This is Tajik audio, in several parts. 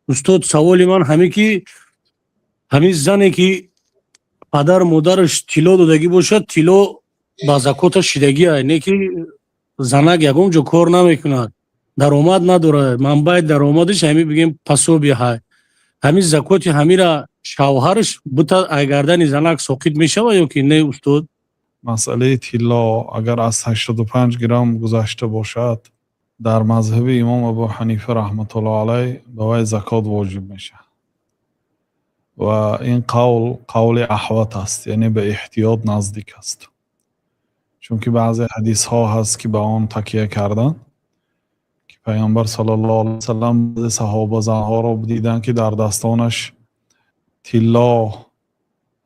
Устод, саволи ман ҳаме ки ҳамин зане ки падару модараш тилло додагӣ бошад, тилло ба закота шидагӣ, не ки занак ягон ҷо кор намекунад, даромад надорад, манбаи даромадаш ҳами бигем пособие ҳай. Ҳамин закоти ҳамира шавҳараш бута ай гардани занак соқит мешавад ё ки не, устод? Масъалаи тилло агар аз 85 грамм гузашта бошад, дар мазҳаби имом Абу Ҳанифа раҳматуллоҳ алайҳ ба вай закот воҷиб мешавад ва ин қавл қавли аҳват аст, яъне ба эҳтиёт наздик аст, чунки баъзе ҳадисҳо ҳаст, ки ба он такя карданд, ки Паёмбар саллаллоҳу алайҳи васаллам баъзе саҳоба занҳоро диданд, ки дар дастонаш тилло,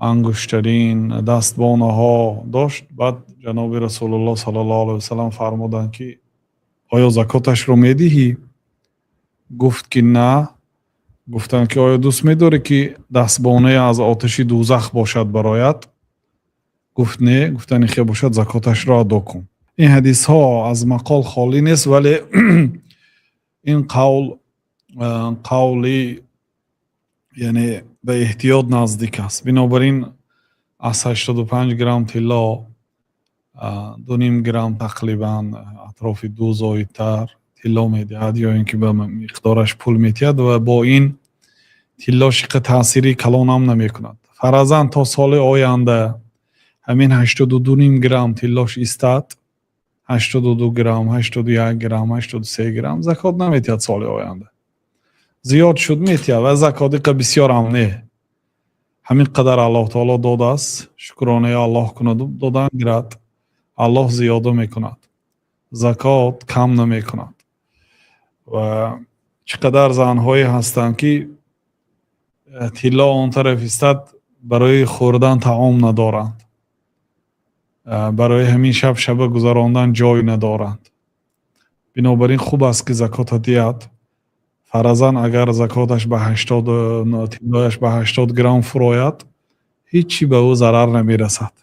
ангуштарин, дастбонаҳо дошт. Баъд ҷаноби Расулуллоҳ саллаллоҳу алайҳи васаллам фармуданд, ки оё закоташро медиҳӣ? Гуфт, ки на. Гуфтанд, ки оё дӯст медорӣ, ки дастбонае аз оташи дӯзах бошад бароят? Гуфт: не. Гуфтанд: хе бошад, закоташро адо кун. Ин ҳадисҳо аз мақол холӣ нест, вале ин қавл қавли яъне ба эҳтиёт наздик аст. Бинобар ин аз 85 грамм тилло 2,5 грамм, тақрибан атрофи ду зоидтар тилло медиҳад ё ин ки ба миқдораш пул медиҳад ва бо ин тилло шиқа таъсири калонам намекунад. Фаразан то соли оянда ҳамин 82,5 грамм тиллош истад, 82 грамм, 81 грамм, 83 грамм, закот наметиҳад. Соли оянда зиёд шуд, метиҳад ва закот иқа бисёрам не. Ҳамин қадар Аллоҳ таоло додааст, шукронаи Аллоҳ кунаду додан гирад. Аллоҳ зиёда мекунад, закот кам намекунад. Ва чӣ қадар занҳое ҳастанд, ки тилло он тараф истад, барои хӯрдан таом надоранд, барои ҳамин шаб шаба гузарондан ҷой надоранд. Бинобар ин хуб аст, ки закота диҳад. Фаразан агар закоташ ба 80, тиллояш ба 80 грамм фурояд, ҳичи ба ӯ зарар намерасад.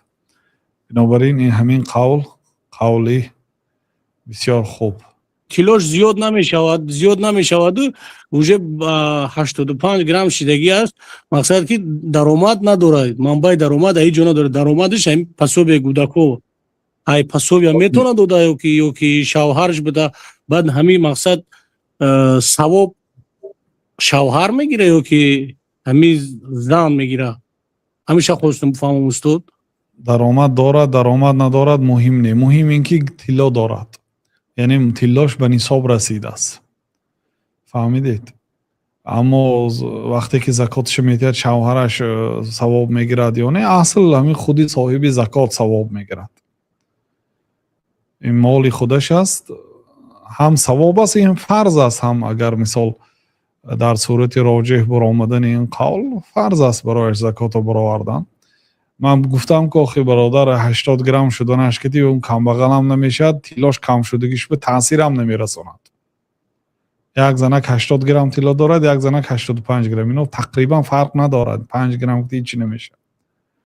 Бинобар ин ҳамин қавл қавли бисёр хуб. Тиллош зиёд намешавад, зиёд намешаваду уже 85 грамм шидагӣ аст. Мақсад ки даромад надорад, манбаи даромад ҳеҷ ҷо надорад. Даромадаш ҳамин пособие кӯдако. Ай пособия метавонад дода ё ки шавҳараш буда. Баъд ҳамин мақсад, савоб шавҳар мегира ё ки ҳамин зан мегира? Ҳамеша хостам бифаҳмам, устод. Даромад дорад, даромад надорад, муҳим не. Муҳим ин ки тилло дорад, яъне тиллош ба нисоб расидааст, фаҳмидед? Аммо вақте ки закоташо медиҳад, шавҳараш савоб мегирад ё не, асл ҳамин худи соҳиби закот савоб мегирад. Ин моли худаш аст, ҳам савоб аст, ин фарз аст ҳам. Агар мисол дар сурати роҷеҳ баромадани ин қавл, фарз аст барояш закото баровардан. Ман гуфтам, ки охи бародар, 80 грамм шуданаш ки он камбағалам намешавад, тиллош кам шудагиш ба таъсирам намерасонад. Як занак 80 грамм тилло дорад, як занак 85 грамм, ино тақрибан фарқ надорад, 5 грамм ҳичи намешавад.